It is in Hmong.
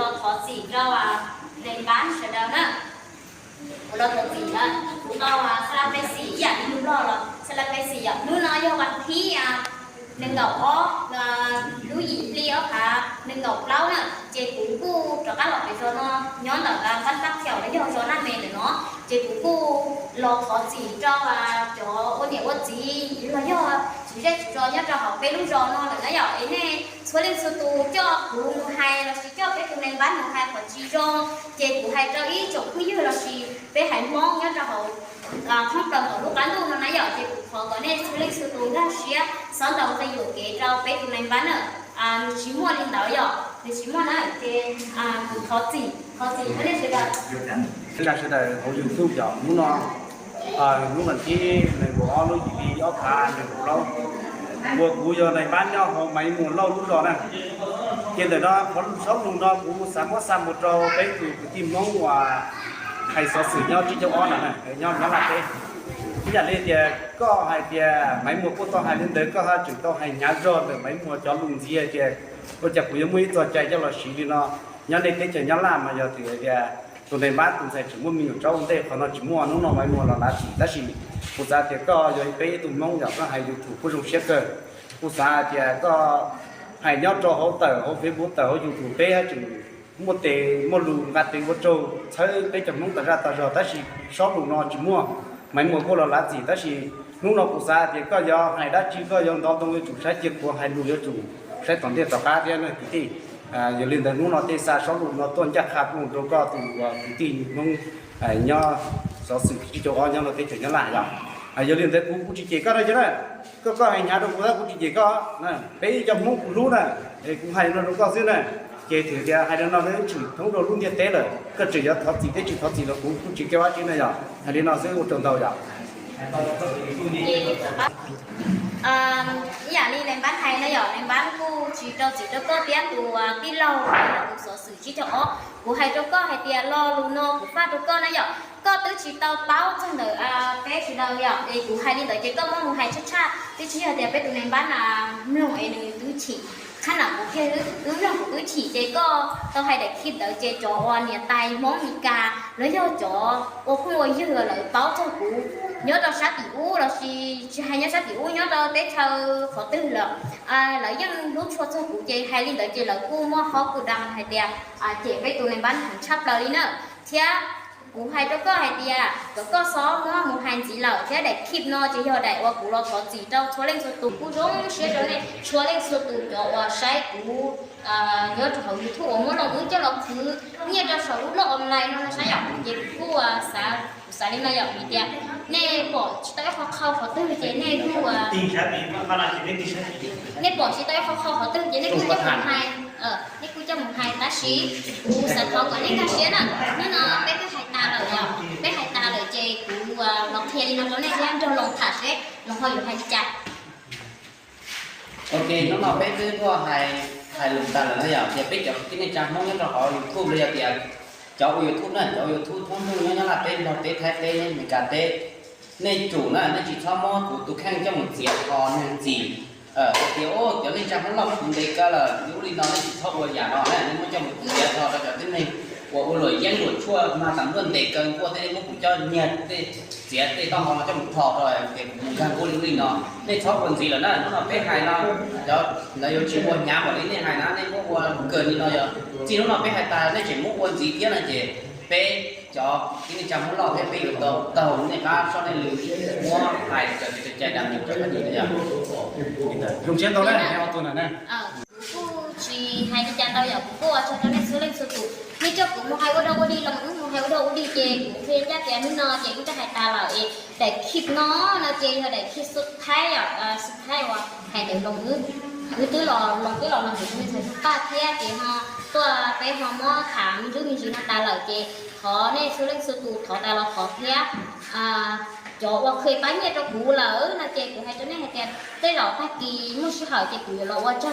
Los thov txim rau neeg npab sawv daws na. Kuv los thov txim na, kuv tau xa laj peb xim ib yam li lus loj los xa laj peb xim yom. Hnub no yog vas thib nees nkaum ob lub yim hli ob phav nees nkaum plaub na, ces kuv kuj rov qab los pem zos no nyob ntawm Npab Thab Khiaum los yog zos Naj Me ntawm no, ces kuv kuj los thov txim rau cov ua niam ua txiv los yog tsis zej tsis zos nyob rau hauv peb lub zos no lawm na yom. Es nej txhua leej txhua tus coj kuv mus hais lossis coj peb tus neeg npab mus hais qhov tsis zoo, ces kuv hais rau ib tsoom phooj ywg lossis peb haiv Hmoob nyob rau hauv thoob plaws hauv lub qab ntuj no na yom, ces kuv thov kom nej txhua leej txhua tus nkag siab xob ntaus nqi yuam kev rau peb tus neeg npab na. Nws tsis muaj li ntawd yom, nws tsis muaj na, ces kuv thov txim, thov txim rau nej sawv daws. Sawv daws hauv YouTube yom, hnub no, hnub vas thib nees nkaum ob lub yim hli ob phav nees nkaum plaub, uas kuv yog neeg npab nyob hauv Maiv Muas Lauj lub zos na. Ces ntawm no qhov xob lus no kuv xav muab xa mus rau peb tus kwv tij Hmoob uas hais xov xwm nyob tsib caug ob no na, nyob Nyab Laj teb. Ib yam li tias koj hais tias Maiv Muas kuj tau hais li ntawd, koj ho tseem tau hais hnyav zog ntawm Maiv Muas cov lus ntxiv hais tias ua cas kuv yuav muaj ib txoj cai coj los siv li no. Nyob nej teb chaws Nyab Laj mas yog tias tus neeg npab tus ntxhais tseem muaj me nyuam tsaub ua ntej, qhov no tsis muaj. Hnub no Maiv Muas los lav txim, tab sis kuv xav tias koj yog peb ib tug Hmoob yom, koj hais YouTube kuj zoo siab kawg. Kuv xav hais tias koj hais nyob rau hauv tawm hauv Facebook tawm hauv YouTube peb tseem muaj tes muaj lus nqa tes ua tsaug txhawb peb cov Hmoob tas zaj tas zog, tab sis xob lus no tsis muaj. Maiv Muas kuj los lav txim, tab sis hnub no kuv xav tias koj yuav hais dab tsi koj yuav ntov ntoo yuav tsum saib cia kuv hais lus yuav tsum saib tom ntej tom qab thiab na kwv tij. Yog li ntawd hnub no tej xa xob lus no tuaj ncaj qha ploog rau koj tus kwv tij Hmoob nyob xov xwm tsib caug ob nyob rau teb chaws Nyab Laj yom. Yog li ntawd kuv kuj tsis cem koj na, koj hais hnyav rau kuv tab kuv tsis cem koj. Peb ib co Hmoob kuv hlub na, es kuv hais no rau koj xwb na. Ces thaum tias hais li no wb tshwm thoob rau lub ntiaj teb lawm, koj tseem yuav thov txim thiab tsis thov txim los kuv kuj tsis keb dab tsi na yom. Hais li no xwb ua tsaug ntau yom. Ib yam li neeg npab hais na yom, neeg npab kuj tsis rau txim rau koj thiab tus tij laug tus xov xwm tsib caug ob. Kuv hais rau koj hais tias lo lus no kuv faj rau koj na yom, koj twb tsis tau paub txog ntawm peb sawv daws yom, es kuv hais li ntawd ces koj muab mus hais tshaj tshaj, twb tsis yog tias peb tus neeg npab na mloog es nws twb chim. Qhab na kuv kiag wb mloog kuv twb chim ces koj tau hais daim khi ntawd ces cov uas niam tais Hmoob Mes Kas los yog cov ua phooj ua ywg lawv paub txog kuv nyob rau sab tim ub lossis tsis hais nyob sab tim ub, nyob rau teb chaws qhov twg lawm, lawv yeej hlub tshua txog kuv ces hais li ntawd ces lawv kuj muaj qhov kuj da hais tias cem peb tus neeg npab heev tshaj plaws li na. Thiab kuv hais rau koj hais tias kom koj xob muab mus hais ntxiv lawm thiab daim khi no ces yog daim uas kuv los thov txim rau txhua leej txhua tus. Kuj zoo siab rau nej txhua leej txhua tus cov uas saib kuv nyob rau hauv YouTube uas muab lub wb coj los khwv nyiaj rau saum lub loj online no na saib yom, ces kuv kuj xav, kuv xav li no yom, vim tias nej pom tsis tau ib qho qhau qhov twg ces nej kuj nej pom tsis tau ib qho qhau qhov twg ces nej kuj coj mus hais, nej kuj coj mus hais, tab sis kuv xav thov kom nej nkag siab na. Hnub no peb twb hais tas lawm yom, peb hais tas lawm ces kuv los qhia li no rau nej thiab nrog Loos tham seb Loos ho yuav hais li cas. Ok, hnub no peb twb tuaj hais, hais lus tas lawm na yom, ces peb cov kwv tij neej tsa Hmoob nyob rau hauv YouTube los yog tias cov ua YouTube na, cov ua YouTube thoob ntuj nyob Nyab Laj teb, Nplog teb, Thaib teb, Meskas teb, nej tsum na, nej tsis txhob muab kuv tus kheej coj mus txiav tho neeg txim. Hais tias cov neej tsa Hmoob Lauj muab kuv ntes kaw lawm, yus li no nej tsis txhob ua yam no na, nej muab coj mus txiav tho rau cov tib neeg uas ua luam yeeb luam tshuaj mag tas ntuaj ntes kaw nkuaj tej, nej muab kuv coj nyiag tej, txiav tej taub hau no coj mus tho rau tias kuv mus nkag nkuaj li li no. Nej txhob ua ntxiv lawm na, hnub no peb hais no, cov lawv yuav tsis ua hnyav npaum li nej hais na, nej muab ua kawg li no yog. Txij hnub no peb hais tas nej tseem muab ua ntxiv thiab no ces peb cov tib neeg tsa Hmoob Lauj thiab peb yuav tau taug nej qab sob nej lw muab hais cov cai dam ntawm cov pab nim no yog. Zoo siab ntau na, kuv kuj tsis hais li cas ntau yom, kuv kuj ua tsaug rau nej txhua leej txhua tus. Nej coj kuv mus hais ua dog ua dig los wb mus hais ua dog ua dig ces kuv qhia ncaj tias hnub no ces wb twb hais tas lawm es daim khi no no ces yog daim khi xu thaib yom, xu thaib uas hais ntawm Loos wb, wb twb los, Loos twb los los ntawm tus me ntxhais Hmoob Paj thiab ces ho tuaj peb ho muab tham me ntsuj me ntsis no tas lawm ces thov nej txhua leej txhua tus thov tas los thov thiab. Cov uas kheev pab nyiaj rau kuv lawm no ces kuv hais rau nej hais tias tej zaum tag kis muaj sij hawm ces kuv yuav los ua tsaug